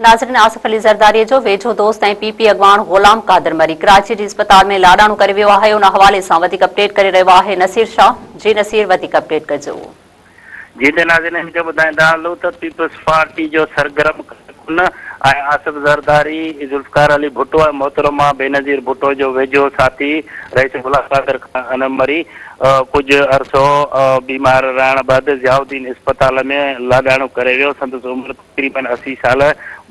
ناظرين آصف علي زرداري جو ويجهو دوست ۽ پي پي اڳواڻ غلام قادر مري ڪراچي جي اسپتال ۾ لاڏاڻو ڪري ويو آهي ان حوالي سان وڌيڪ اپڊيٽ ڪري رهيو آهي نصير شاهه جي نصير وڌيڪ اپڊيٽ ڪجو. جي ته ناظرين کي ٻڌائيندا هلون ته پيپلز پارٽي جو سرگرم ڪارڪن ۽ آصف زرداري، ذوالفقار علي ڀٽو ۽ محترمه بينظير ڀٽو جو ويجهو ساٿي رئيس غلام قادر خان مري ڪجهه عرصو بيمار رهڻ بعد ضياء الدين اسپتال ۾ لاڏاڻو ڪري ويو سندس عمر تقريبن 80 سال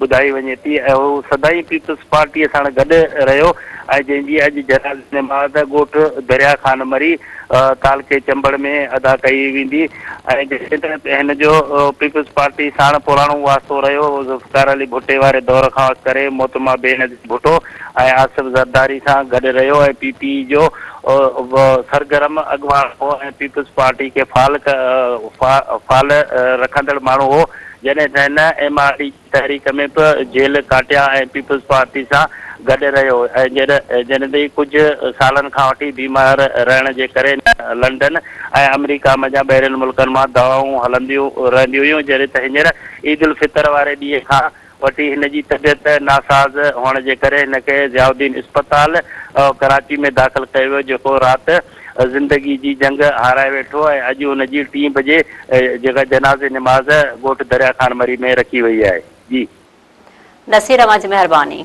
ٻڌائي وڃي ٿي ۽ هو سدائين پيپلز پارٽيء ساڻ گڏ رهيو ۽ جنهن جي اڄ جنازي نماز ڳوٺ دريا خان مري تعلقي چمبڙ ۾ ادا ڪئي ويندي ۽ جڏهن ته هن جو پيپلز پارٽي ساڻ پراڻو واسطو رهيو ذوالفقار علي ڀٽي واري دور کان ڪري محترمه بينظير ڀٽو ۽ آصف زرداري سان گڏ رهيو ۽ پي پي جو سرگرم اڳواڻ هو ۽ پيپلز پارٽي کي فعال فعال رکندڙ ماڻهو هو جڏهن ته هن ايم آر ڊي جي تحريڪ ۾ به جيل ڪاٽيا ۽ پيپلز پارٽي سان گڏ رهيو ۽ جڏهن ته ڪجهه سالن کان وٺي بيمار رهڻ جي ڪري لنڊن ۽ آمريڪا منجهان ٻاهرين ملڪن مان دوائون هلنديون رهنديون هيون جڏهن ته هينئر عيد الفطر واري ڏينهن کان وٺي هن جي طبيعت ناساز هئڻ جي ڪري هن کي ضياء الدين اسپتال ڪراچي ۾ داخل ڪيو ويو جيڪو رات زندگي جي جنگ هارائي ويٺو ۽ اڄ هن جي ٽين بجي جيڪا جنازي نماز ڳوٺ دريا خان مري ۾ رکي وئي آهي جي. نصير اوهان جي مهرباني.